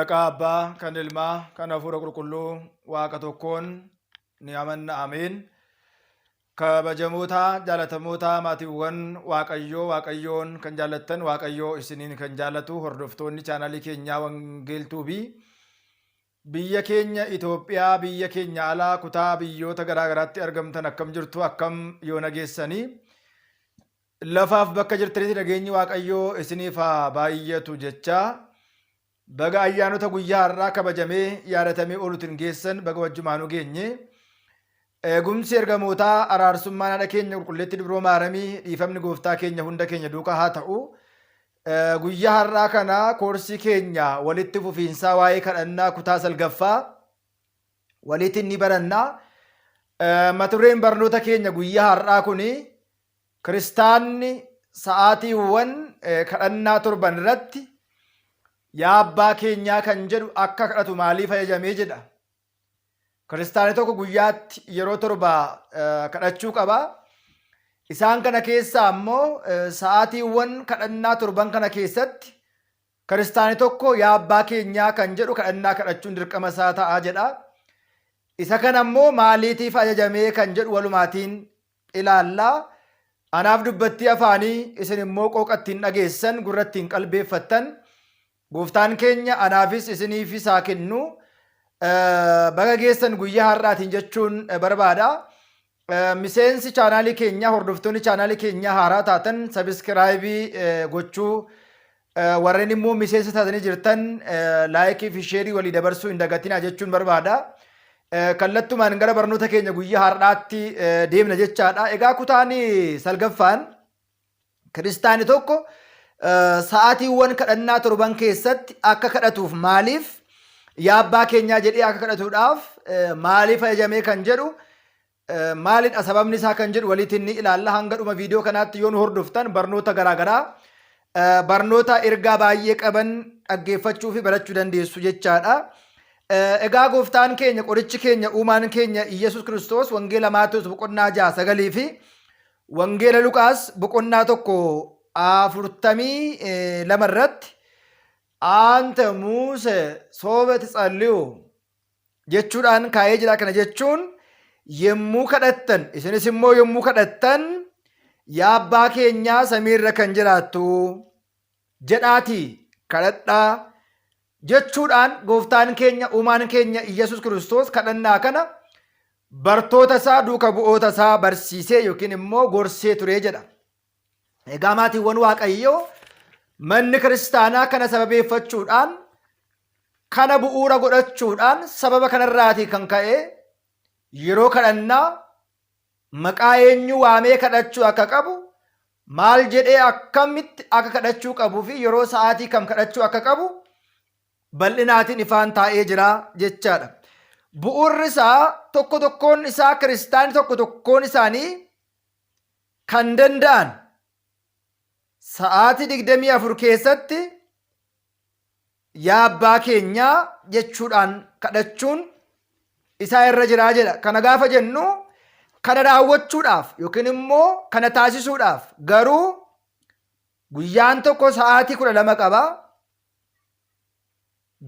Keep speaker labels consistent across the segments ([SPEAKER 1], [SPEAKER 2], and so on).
[SPEAKER 1] Maqaa Abbaa, kan Ilmaa, kan Hafuura Qulqulluu Waaqa tokkoon ni amanna. Ameen. Kabajamoota, jaalatamoota maatiiwwan Waaqayyoo, Waaqayyoon kan jaallattan, Waaqayyoo isiniin kan jaallatu, hordoftoonni chaanaalii keenyaa Wangeel Tuubii, biyya keenya Itoophiyaa, biyya keenya alaa, kutaa biyyoota garaa garaatti argamtan akkam jirtu, akkam yoo nageessanii? Lafaaf bakka jirtanitti nageenyi Waaqayyoo isiniif haa baay'atu jechaa, baga ayyaanota guyyaa har'aa kabajamee yaadatamee oolutiin geessan, baga wajjumaanuu geenye. Eegumsi ergamootaa, araarsummaan haadha keenya qulqulleetti Dubroo Maaramii, dhiifamni gooftaa keenya hunda keenya duukaa haa ta'u. Guyyaa har'aa kana koorsii keenya walitti fufiinsaa waa'ee kadhannaa kutaa salgaffaa waliitiin ni baranna. Mata dureen barnoota keenya guyyaa har'aa kuni Kiristaanni sa'aatiiwwan kadhannaa torban irratti yaa abbaa keenyaa kan jedhu akka kadhatu maaliif ajajamee jedha. Kiristaanni tokko guyyaatti yeroo torba kadhachuu qaba. Isaan kana keessaa immoo sa'aatiiwwan kadhannaa torban kana keessatti Kiristaanni tokko yaa abbaa keenyaa kan jedhu kadhannaa kadhachuun dirqama isaa ta'a jedha. Isa kana immoo maaliitiif ajajamee kan jedhu walumaatiin ilaalla. Anaaf dubbattii afaanii, isin immoo qooqa ittiin dhageessan, gurra ittiin qalbeeffattan. Gooftaan keenya anaafis isiniifis haa kennu. Baga geessan guyyaa har'aatiin jechuun barbaada. Miseensi chaanaalii keenyaa, hordoftoonni chaanaalii keenyaa haaraa taatan sabiskiraayibii gochuu, warreen immoo miseensa taatanii jirtan laayikii fi sheerii walii dabarsuu hin dagatinaa jechuun barbaada. Kallattumaan gara barnoota keenya guyyaa har'aatti deemna jechaadha. Egaa kutaan salgaffaan kiristaani tokko sa'aatiiwwan kadhannaa torban keessatti akka kadhatuuf maaliif yaa abbaa keenyaa jedhee akka kadhatuudhaaf maaliif ajajamee kan jedhu, maalidha sababni isaa kan jedhu waliitiin ni ilaalla. Hanga dhuma viidiyoo kanaatti yoo nu hordoftan barnoota garaagaraa, barnoota ergaa baay'ee qaban dhaggeeffachuu fi barachuu dandeessu jechaadha. Egaa gooftaan keenya, qorichi keenya, uumaan keenya Iyyasuus Kiristoos Wangeela Maatewos boqonnaa 6:9 fi Wangeela Luqaas boqonnaa 1:42 irratti aanta muuse soobe titsalliyu jechuudhaan kaa'ee jira. Kana jechuun yommuu kadhattan, isinis immoo yommuu kadhattan, yaa abbaa keenyaa samiirra kan jiraattu jedhaatii kadhadhaa jechuudhaan gooftaan keenya, uumaan keenya Iyyasuus Kiristoos kadhannaa kana bartoota isaa, duuka bu'oota isaa barsiisee yookiin immoo gorsee ture jedha. Egaa maatiiwwan Waaqayyoo, manni kiristaanaa kana sababeeffachuudhaan, kana bu'uura godhachuudhaan, sababa kanarraatii kan ka'e yeroo kadhannaa maqaa eenyu waamee kadhachuu akka qabu, maal jedhee akkamitti akka kadhachuu qabuu fi yeroo sa'aatii kam kadhachuu akka qabu bal'inaatiin ifaan taa'ee jira jechaadha. Bu'uurri isaa tokko tokkoon isaa kiristaanni tokko tokkoon isaanii kan danda'an sa'aatii 24 keessatti yaa abbaa keenyaa jechuudhaan kadhachuun isaa irra jiraa jedha. Kana gaafa jennu, kana raawwachuudhaaf yookiin immoo kana taasisuudhaaf garuu guyyaan tokko sa'aatii 12 qaba.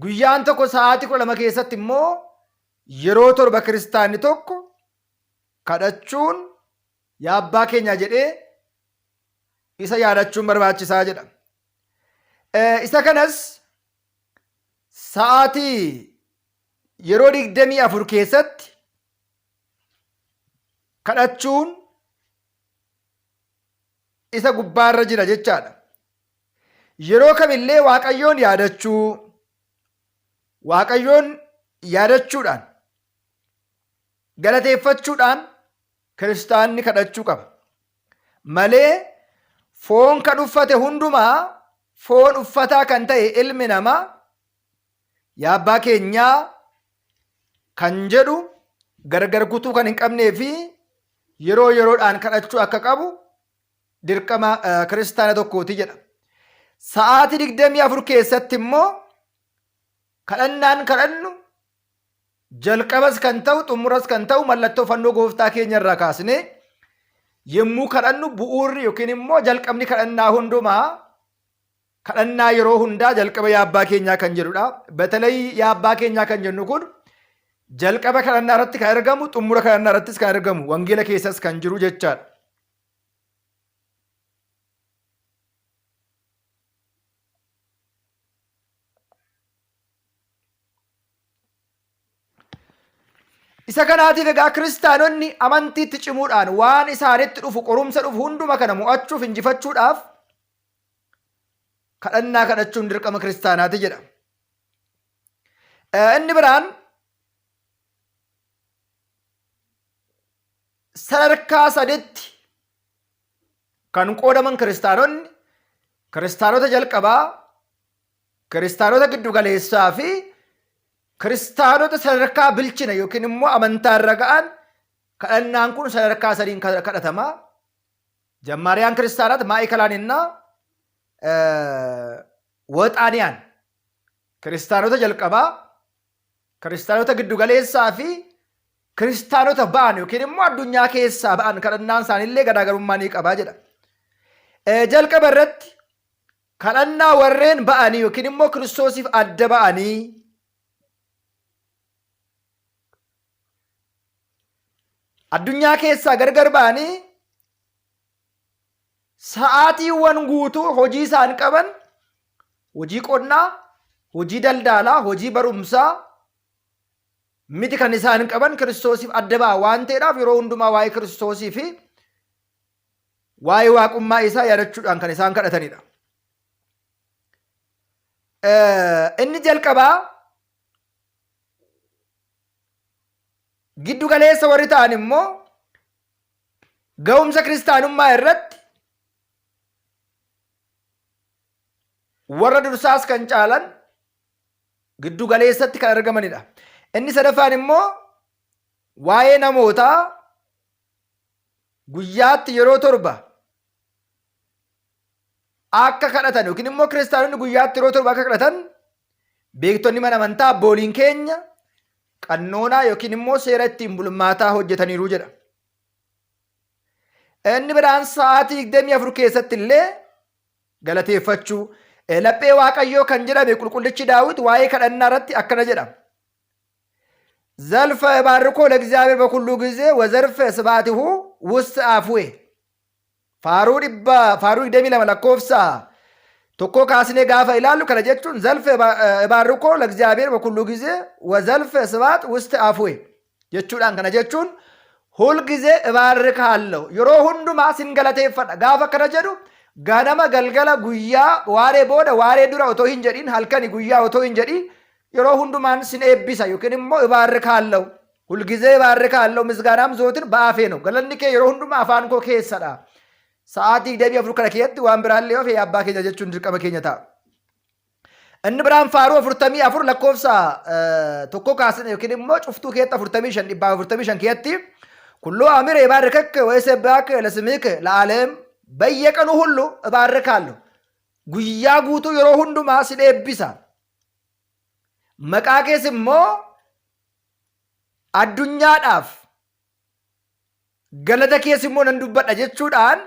[SPEAKER 1] Guyyaan tokko sa'aatii 12 keessatti immoo yeroo torba kiristaanni tokko kadhachuun yaa abbaa keenyaa jedhee isa yaadachuun barbaachisaa jedha. Isa kanas sa'aatii yeroo 24 keessatti kadhachuun isa gubbaarra jira jechaadha. Yeroo kamillee Waaqayyoon yaadachuu, Waaqayyoon yaadachuudhaan, galateeffachuudhaan kiristaanni kadhachuu qaba. Malee foon kan uffate hundumaa, foon uffataa kan ta'e ilmi namaa yaa abbaa keenyaa kan jedhu gargar kutuu kan hin qabnee fi yeroo yeroodhaan kadhachuu akka qabu dirqama kiristaana tokkooti jedha. Sa'aatii 24 keessatti immoo kadhannaan kadhannu jalqabas kan ta'u xumuras kan ta'u mallattoo fannoo gooftaa keenya irraa kaasnee yommuu kadhannu, bu'uurri yookiin immoo jalqabni kadhannaa hundumaa Kadhannaa yeroo hundaa jalqaba yaa abbaa keenyaa kan jedhudha. Batalay yaa abbaa keenyaa kan jennu kun jalqaba kadhannaa irratti kan argamu, xumura kadhannaa irrattis kan argamu, wangeela keessas kan jiru jechaadha. Isa kanaatiif egaa kiristaanonni amantiitti cimuudhaan waan isaanitti dhufu qorumsa dhufu hunduma kana mo'achuuf injifachuudhaaf kadhannaa kadhachuun dirqama kiristaanaati jedha. Inni biraan sadarkaa saditti kan qoodaman kiristaanonni kiristaanota jalqabaa, kiristaanota giddu galeessaa fi kiristaanota sadarkaa bilchina yookiin immoo amantaa irra ga'an kadhannaan kun sadarkaa sadiin kadhatama. Jammaariyaan kiristaanaat maa'ikalaaninnaa waxaaniyaan kiristaanota jalqabaa, kiristaanota giddu galeessaa fi kiristaanota ba'an yookiin immoo addunyaa keessaa ba'an kadhannaan isaaniillee garaagarummaa ni qabaa jedha. Jalqaba irratti kadhannaa warreen ba'anii yookiin immoo Kiristoosiif adda ba'anii addunyaa keessaa gargar ba'anii sa'aatiiwwan guutuu hojii isaan qaban hojii qonnaa, hojii daldaalaa, hojii barumsaa miti kan isaan qaban Kiristoosiif adda ba'a waan ta'eedhaaf yeroo hundumaa waa'ee Kiristoosii fi waa'ee waaqummaa isaa yaadachuudhaan kan isaan kadhatanidha. Inni jalqabaa giddu galeessa warri ta'an immoo ga'umsa kiristaanummaa irratti warra dursaas kan caalan giddu galeessatti kan argamanidha. Inni sadaffaan immoo waa'ee namootaa guyyaatti yeroo torba akka kadhatan yookiin immoo kiristaanonni guyyaatti yeroo torba akka kadhatan beektonni mana amantaa abbooliin keenya qannoonaa yookiin immoo seera ittiin bulmaataa hojjetaniiru jedha. Inni biraan sa'aatii 24 keessatti illee galateeffachuu laphee Waaqayyoo kan jedhame qulqullichi Daawit waa'ee kadhannaa irratti akkana jedha. ዘልፈ ባርኮ ለእግዚአብሔር በኩሉ ጊዜ ወዘርፈ ስብሐቲሁ ውስተ አፉዌ Faaruu dhibba faaruu 22 lakkoofsa tokkoo kaasnee gaafa ilaallu kana jechuun ዘልፈ ባርኮ ለእግዚአብሔር በኩሉ ጊዜ ወዘልፈ ስብሐት ውስተ አፉዌ jechuudhaan kana jechuun ሁልጊዜ እባርካለሁ yeroo hundumaa sin galateeffadha gaafa kana jedhu ganama galgala guyyaa waaree booda waaree dura otoo hin jedhin halkani guyyaa otoo hin jedhin yeroo hundumaan sin eebbisa yookiin immoo እባርካለሁ ሁልጊዜ እባርካለሁ ምስጋናም ዘወትር በአፌ ነው galanni kee yeroo hundumaa afaan koo keessadha sa'aatii 24 kana keessatti waan biraallee of abbaa keenya jechuun dirqama keenya ta'a. Inni biraan faaruu 44 lakkoofsa tokko kaasne yookiin immoo cuftuu keessatti 45 145 keessatti ኩሎ አሚር ይባርከከ ወይሴብሐከ ለስምከ ለዓለም በየቀኑ ሁሉ እባርካለሁ guyyaa guutuu yeroo hundumaa sin eebbisa maqaa kees immoo addunyaadhaaf galata kees immoo nan dubbadha jechuudhaan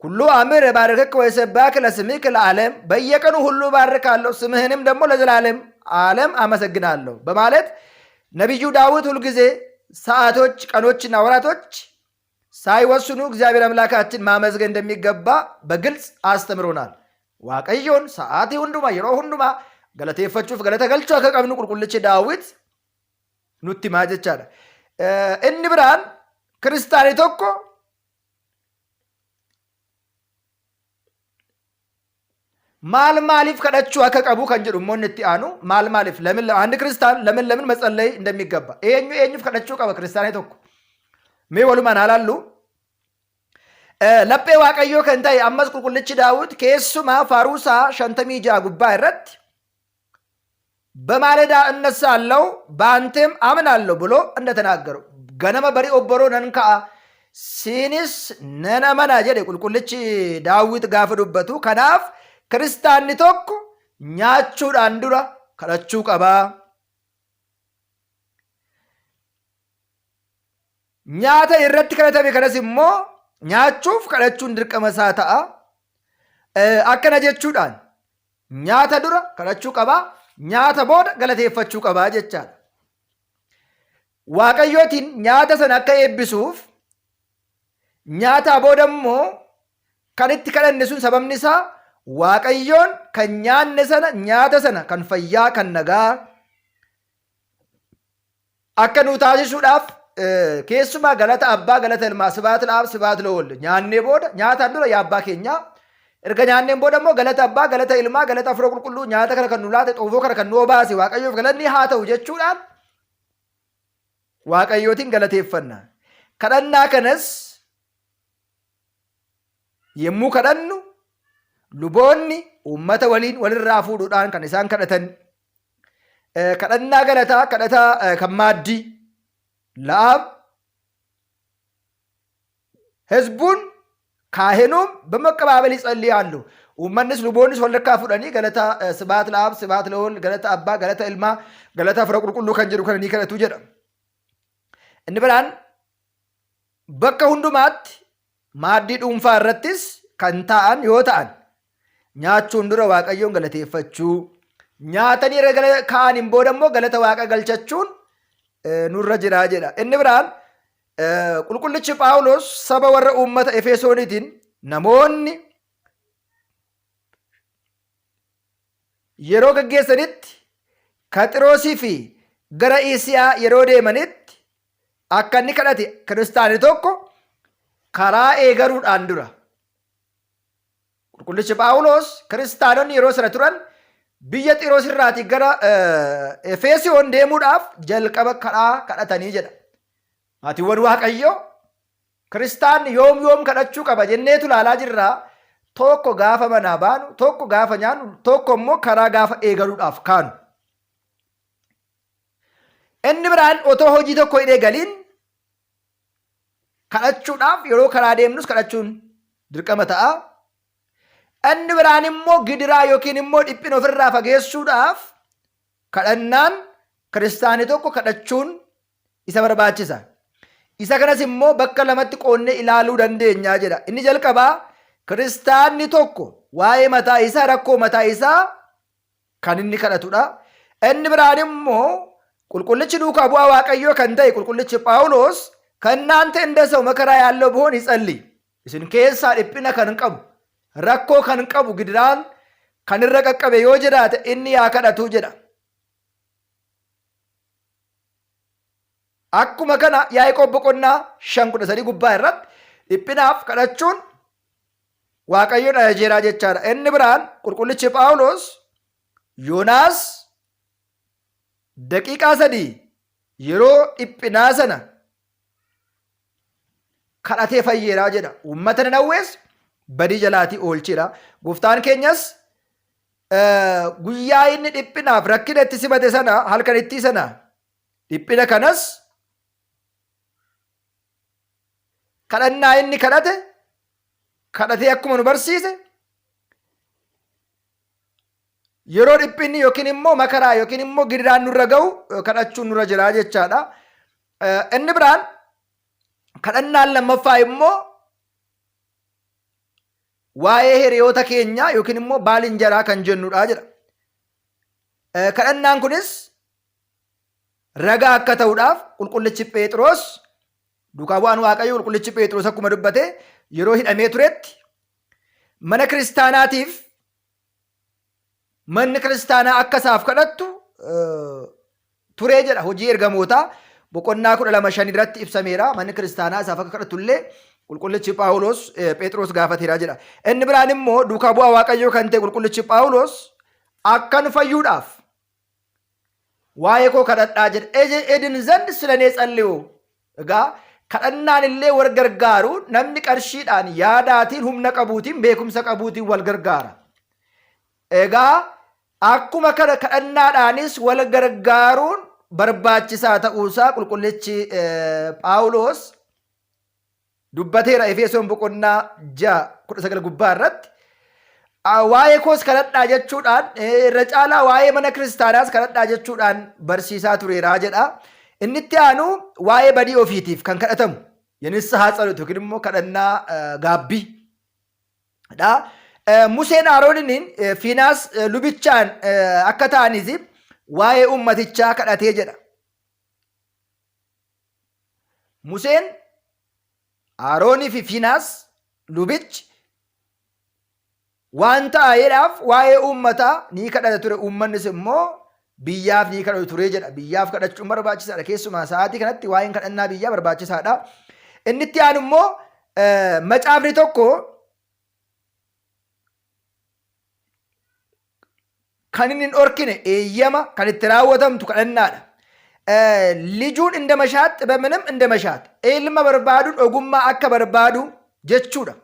[SPEAKER 1] ኩሉ አምር እባርከከ ወይሴብሐከ ለስምከ ለዓለም በየቀኑ ሁሉ እባርካለሁ ስምህንም ደግሞ ለዘላለም ዓለም አመሰግናለሁ በማለት ነቢዩ ዳዊት ሁልጊዜ ሰዓቶች፣ ቀኖችና ወራቶች ሳይወስኑ እግዚአብሔር አምላካችን ማመስገን እንደሚገባ በግልጽ አስተምሮናል። Waaqayyoon sa'aatii hundumaa yeroo hundumaa galateeffachuuf galata galchuu akka qabnu qulqullichi Daawit nutti himaa jechaadha. Inni biraan kiristaanii tokko maal maaliif kadhachuu akka qabu kan jedhu immoo inni itti aanu maal maaliif ለምን አንድ ክርስቲያን ለምን ለምን መጸለይ እንደሚገባ eenyu eenyuuf kadhachuu qaba kiristaanii tokko mee walumaan haa laallu. Laphee Waaqayyoo kan ta'e ammas qulqullichi Daawit keessumaa faaruusaa 56 gubbaa irratti በማለዳ እነሳለሁ በአንተም አምናለሁ ብሎ እንደተናገረው ganama barii obboroo nan ka'a siinis nan amana jedhe qulqullichi Daawit gaafa dubbatu. Kanaaf kiristaanni tokko nyaachuudhaan dura kadhachuu qabaa. Nyaata irratti kadhatame kanas immoo nyaachuuf kadhachuun dirqama isaa ta'a. Akkana jechuudhaan nyaata dura kadhachuu qabaa, nyaata booda galateeffachuu qabaa jechaadha. Waaqayyootiin nyaata sana akka eebbisuuf nyaataa booda immoo kan itti kadhanne sun sababni isaa Waaqayyoon kan nyaanne sana nyaata sana kan fayyaa kan nagaa akka nu taasisuudhaaf keessumaa galata abbaa galata ilmaa sibaat la'aab sibaat la'ool nyaannee booda nyaataan dura yaa abbaa keenyaa erga nyaanneen booda immoo galata abbaa galata ilmaa galata afuura qulqulluu nyaata kana kan nu laate xoofoo kana kan nu obaase Waaqayyoof galanni haa ta'u jechuudhaan Waaqayyootiin galateeffanna. Kadhannaa kanas yommuu kadhannu luboonni uummata waliin walirraa fuudhuudhaan kan isaan kadhatan kadhannaa galataa kadhataa kan maaddii la'aab ህዝቡን ካህኑም በመቀባበል ይጸልያሉ። Uummannis luboonnis wal harkaa fudhanii galata ስብሐት ለአብ ስብሐት ለወልድ galata abbaa galata ilmaa galata afuura qulqulluu kan jedhu kana ni kadhatu jedha. Inni biraan bakka hundumaatti maaddii dhuunfaa irrattis kan taa'an yoo ta'an nyaachuun dura Waaqayyoon galateeffachuu nyaatanii erga ka'aniin booda immoo galata Waaqa galchachuun nurra jira jedha. Inni biraan qulqullichi Phaawulos saba warra uummata Efesooniitiin namoonni yeroo gaggeessanitti Kaxiroosii fi gara Iisiyaa yeroo deemanitti akka inni kadhate kiristaanni tokko karaa eegaluudhaan dura. Qulqullichi Phaawulos kiristaanonni yeroo sana turan biyya Xiroos irraatii gara Efesoon deemuudhaaf jalqaba karaa kadhatanii jedha. Maatiiwwan Waaqayyoo kiristaanni yoom yoom kadhachuu qaba jenneetu ilaalaa jirra. Tokko gaafa manaa baanu, tokko gaafa nyaannu, tokko immoo karaa gaafa eegaluudhaaf kaanu. Inni biraan otoo hojii tokko hin eegaliin kadhachuudhaaf yeroo karaa deemnus kadhachuun dirqama ta'a. Inni biraan immoo gidiraa yookiin immoo dhiphina ofirraa fageessuudhaaf kadhannaan kiristaanii tokko kadhachuun isa barbaachisa. Isa kanas immoo bakka lamatti qoonnee ilaaluu dandeenya jedha. Inni jalqabaa kiristaanni tokko waa'ee mataa isaa rakkoo mataa isaa kan inni kadhatudha. Inni biraan immoo qulqullichi duukaa bu'aa Waaqayyoo kan ta'e qulqullichi Phaawulos ከእናንተ እንደ ሰው መከራ ያለው ቢሆን ይጸልይ። Isin keessaa dhiphina kan qabu, rakkoo kan qabu, gidiraan kan irra qaqqabe yoo jiraate inni yaa kadhatu jedha. Akkuma kana Yaaqoob boqonnaa 5:13 gubbaa irratti dhiphinaaf kadhachuun Waaqayyoon ajajeeraa jechaadha. Inni biraan qulqullichi Phaawulos Yoonaas daqiiqaa 3 yeroo dhiphinaa sana kadhatee fayyeeraa jedha. Uummata Nanawwees badii jalaatii oolcheera. Gooftaan keenyas guyyaa inni dhiphinaaf rakkina itti simate sana halkanittii sana dhiphina kanas kadhannaa inni kadhate kadhatee akkuma nu barsiise yeroo dhiphinni yookiin immoo makaraa yookiin immoo gidiraan nurra ga'u kadhachuun nurra jira jechaadha. Inni biraan kadhannaan lammaffaa immoo waa'ee hiriyoota keenyaa yookiin immoo baalinjaraa kan jennudha jedha. Kadhannaan kunis ragaa akka ta'uudhaaf qulqullichi Pheexiroos duukaa bu'aan Waaqayyoo qulqullichi Pheexiroos akkuma dubbate yeroo hidhamee turetti mana kiristaanaatiif manni kiristaanaa akka isaaf kadhattu turee jedha hojii ergamootaa boqonnaa 12:5 irratti ibsameera. Manni kiristaanaa isaaf akka kadhattu illee qulqullichi Phaawulos Pheexiroos gaafateera jedha. Inni biraan immoo duukaa bu'aa Waaqayyoo kan ta'e qulqullichi Phaawulos akkan fayyuudhaaf waa'ee koo kadhadhaa jedha. እድን ዘንድ ስለ እኔ ጸልዩ. Egaa kadhannaan illee wal gargaaru namni qarshiidhaan yaadaatiin humna qabuutiin beekumsa qabuutiin wal gargaara. Egaa akkuma kana kadhannaadhaanis wal gargaaruun barbaachisaa ta'uusaa qulqullichi Phaawulos dubbateera Efesoon boqonnaa 6:19 gubbaa irratti. Waa'ee koos kadhadhaa jechuudhaan irra caalaa waa'ee mana kiristaanaas kadhadhaa jechuudhaan barsiisaa tureera jedha. Inni itti aanu waa'ee badii ofiitiif kan kadhatamu የንስሐ ጸሎት yookiin immoo kadhannaa gaabbii dha. Museen Aarooniin Fiinaas lubichaan akka ta'aniif waa'ee uummatichaa kadhatee jedha. Museen Aaroonii fi Fiinaas lubichi waan ta'eedhaaf waa'ee uummataa ni kadhata ture. Uummannis immoo biyyaaf ni kadhatu ture jedha. Biyyaaf kadhachuun barbaachisaadha. Keessumaa sa'aatii kanatti waa'een kadhannaa biyyaa barbaachisaadha. Inni itti aanu immoo macaafni tokko kan inni hin dhorkine eeyyama kan itti raawwatamtu kadhannaadha. Lijuun እንደ መሻት ጥበብንም እንደ መሻት ilma barbaaduun ogummaa akka barbaadu jechuudha.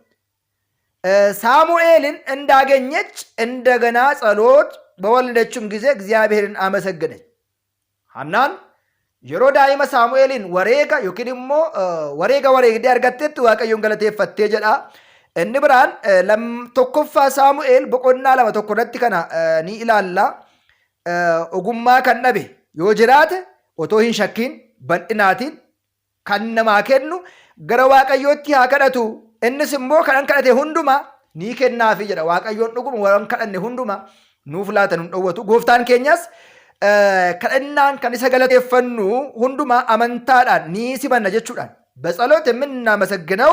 [SPEAKER 1] ሳሙኤልን እንዳገኘች እንደገና ጸሎት በወለደችም ጊዜ እግዚአብሔርን አመሰገነች። Hannaan yeroo daa'ima Saamu'eeliin wareega yookiin immoo wareega wareegdee argattetti Waaqayyoon galateeffattee jedha. Inni biraan tokkoffaa Saamu'eel boqonnaa 2:1 irratti kana ni ilaalla. Ogummaa kan dhabe yoo jiraate otoo hin shakkiin bal'inaatiin kan namaa kennu gara Waaqayyootti haa kadhatu. Innis immoo kan kadhate hundumaa ni kennaafi jedha. Waaqayyoon dhuguma waan kadhanne hundumaa nuuf laata nun dhowwatu. Gooftaan keenyas kadhannaan kan isa galateeffannu hundumaa amantaadhaan ni simanna jechuudhaan በጸሎት የምናመሰግነው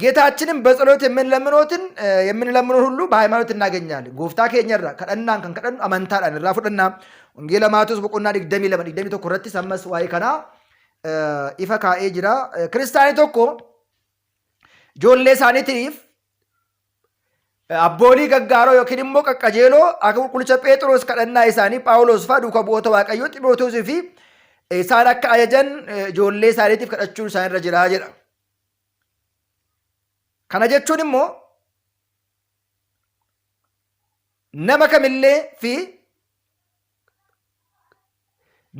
[SPEAKER 1] ጌታችንን በጸሎት የምንለምኖትን የምንለምነውን ሁሉ በሃይማኖት እናገኛለን። Gooftaa keenyarraa kadhannaan kan kadhannu amantaadhaan irraa fudhanna. Wangeela Maatewos boqonnaa 22, 21 irrattis ammas waa'ee kanaa ifa kaa'ee jira. Kiristaanii tokko ijoollee isaaniitiif abboolii gaggaaroo yookiin immoo qaqqajeeloo akka qulqullicha Phexros kadhannaa isaanii Phaawulos fa'aa duuka bu'oota Waaqayyoo Ximootewosii fi isaan akka ajajan ijoollee isaaniitiif kadhachuun isaanirra jira jedha. Kana jechuun immoo nama kamillee fi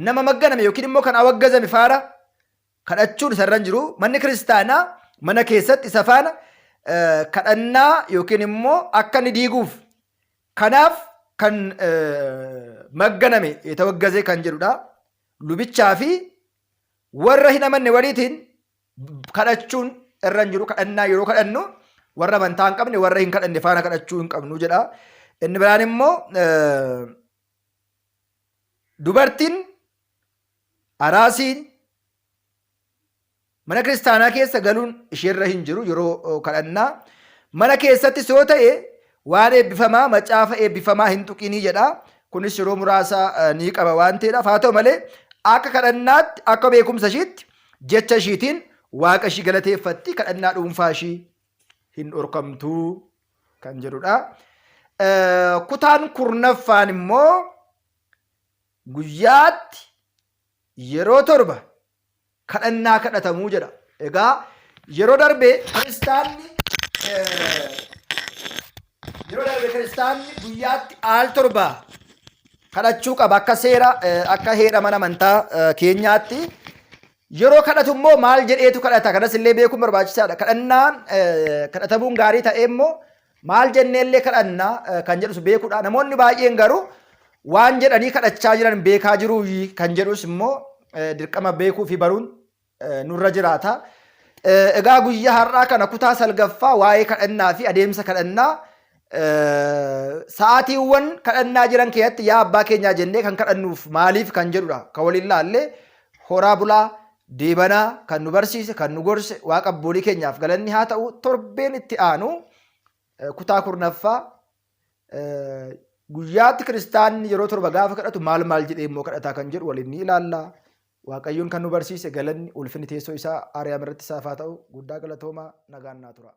[SPEAKER 1] nama magganame yookiin immoo kan awaggazame faana kadhachuun isarra hin jiru. Manni kiristaanaa mana keessatti isa faana kadhannaa yookiin immoo akka inni diiguuf kanaaf kan magganame tawaggazee kan jedhudha. Lubichaa fi warra hin amanne waliitiin kadhachuun irra hin jiru. Kadhannaa yeroo kadhannu warra amantaa hin qabne warra hin kadhanne faana kadhachuu hin qabnu jedha. Inni biraan immoo dubartiin araasiin mana kiristaanaa keessa galuun isheerra hin jiru yeroo kadhannaa. Mana keessattis yoo ta'e waan eebbifamaa macaafa eebbifamaa hin tuqinii jedha. Kunis yeroo muraasa ni qaba waan ta'eedhaaf haa ta'u malee akka kadhannaatti akka beekumsa ishiitti jecha ishiitiin waaqa ishii galateeffatti kadhannaa dhuunfaa ishii hin dhorkamtuu kan jedhudha. Kutaan kurnaffaan immoo guyyaatti yeroo torba kadhannaa kadhatamuu jedha. Egaa yeroo darbe kiristaanni guyyaatti al torba kadhachuu qaba akka seera akka heera mana amantaa keenyaatti. Yeroo kadhatu immoo maal jedheetu kadhata? Kanas illee beekuun barbaachisaadha. Kadhannaan kadhatamuun gaarii ta'ee immoo maal jennee illee kadhanna kan jedhus beekuudha. Namoonni baay'een garuu waan jedhanii kadhachaa jiran beekaa jiruu kan jedhus immoo dirqama beekuu fi baruun nurra jiraata. Egaa guyyaa har'aa kana kutaa salgaffaa waa'ee kadhannaa fi adeemsa kadhannaa sa'aatiiwwan kadhannaa jiran keessatti yaa abbaa keenyaa jennee kan kadhannuuf maaliif kan jedhudha kan waliin laalle. Horaa bulaa deebanaa. Kan nu barsiise kan nu gorse waaqa abboolii keenyaaf galanni haa ta'u. Torbeen itti aanu kutaa kurnaffaa guyyaatti kiristaanni yeroo torba gaafa kadhatu maal maal jedhee immoo kadhataa kan jedhu waliin ni ilaalla. Waaqayyoon kan nu barsiise galanni ulfinni teessoo isaa Ariyaam irratti isaaf haa ta'u. Guddaa galatoomaa, nagaan naa tura.